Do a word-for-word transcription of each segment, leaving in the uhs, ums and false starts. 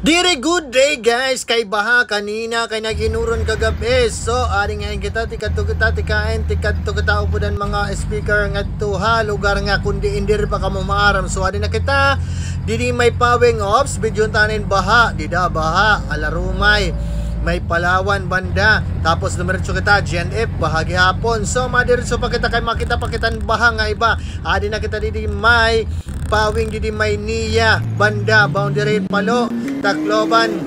Diri, good day, guys. Kay baha kanina, kay nag-inuran kagab-i. So, adi ngay-an kita, tikadto kita, tikain, tikadto kita upod han mga speaker ngadto ha lugar nga kon diin diri pa kamo maaram. So, adi na kita, didi may Pawing, ops, videohon ta inin baha, dida baha, Alarumay, may Palawan banda. Tapos dumiretso kita, G N F, baha gihapon. So, madiretso pa kita kay makita pa kita han baha nga iba. Adi na kita didi may Pawing, didi may Nia banda, boundary, Palo, Tacloban.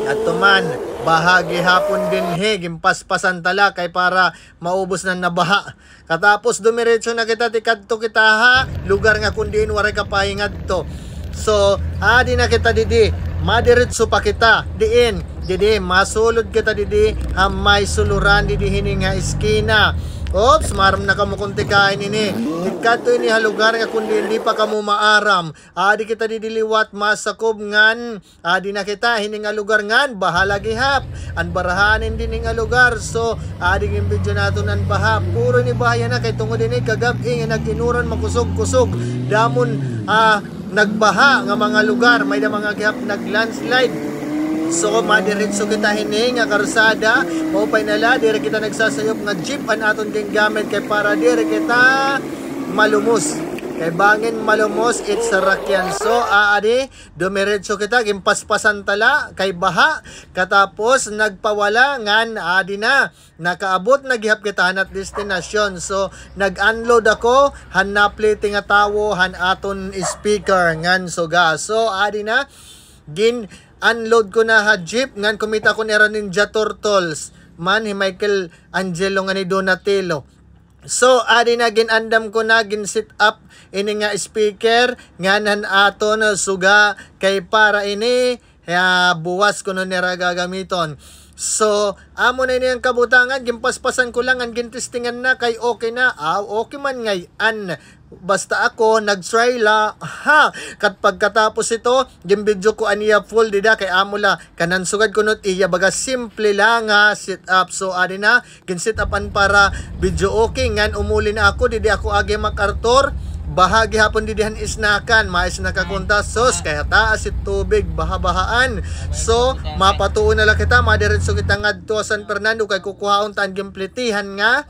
Adto man, baha gihapon dinhi, ginpaspasan ta la kay para maubos na nga baha. Katapos dumiretso na kita, tikadto kita ha lugar nga kon diin waray kapahingadto. So, adi na kita didi, madiretso pa kita diin, didi, masulod kita didi ha may suluran didi hini nga eskina. Ops, maaram na kamo kon tikain ini. Tikadto ini ha lugar nga kon diin di pa kamo maaram. Adi kita didi liwat, masakob ngan adi na kita hini nga lugar ngan baha la gihap. An barahaan dinhi nga lugar. So, adi ginbidyo naton an baha. Puro ini baha yana kay tungod ini kagab-i nga nag-inuran, makusog-kusog. Damon, ah, nagbaha nga mga lugar, may-ada mga gihap nag-landslide. So, madiretso kita hini nga karsada, maupay na la, diri kita nagsasayop nga jeep an aton gingamit kay para diri kita malumos. Kay bangin malumos, it sarakyan. So, aadi, dumiretso kita, ginpaspasan ta la kay baha, katapos nagpawala ngan adi na. Nakaabot na gihap kita han at destinasyon. So, nag-unload ako han naplete nga tawo han aton speaker ngan suga. So, adi na, gin-unload ko na ha jeep ngan kumita ko nira Ninja Turtles man, hi Michelangelo ngan hi Donatello. So, adi na, gin-andam ko na, gin-set up ini nga speaker ngan han aton suga kay para ini kay buwas kuno nira gagamiton. So, amo na ini an kabutangan, ginpaspasan ko la ngan gintestingan na kay okay na. Aw, okay man ngay-an. Basta ako, nag-try la. Ha! Kat pagkatapos ito, ginbidyo ko an iya full dida kay amo la. Kanan sugad kuno it iya baga simple la nga set up. So, adi na, gin-set up-an para video okay. Ngan umuli na ako, didi ako agi MacArthur. Baha gihapon didi han isnakan, may isnak ako unta, sus, kay hataas it tubig, baha-bahaan. So, mapatuo na la kita, madiretso kita ngadto ha San Fernando, kay kukuhaon ta an ginpletihan nga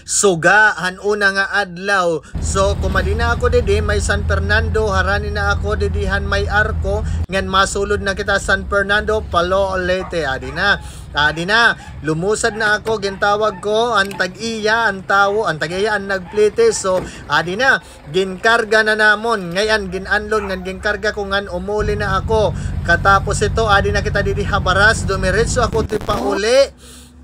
suga han una nga adlaw. So, kumadi na ako didi may San Fernando, harani na ako didi han may Arco, ngan masulod na kita San Fernando, Palo, Leyte, adi na. Adi na, lumusad na ako, gintawag ko an tag-iya, an tawo, an tag-iya an nagplete. So, adi na, ginkarga na namon. Ngay-an, gin-unload ngan ginkarga ko ngan umuli na ako. Katapos ito, adi na kita didi ha Baras, dumiretso ako tipauli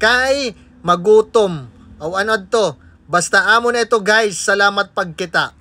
kay magutom. Aw, ano adto? Basta amo na ito, guys. Salamat pagkita.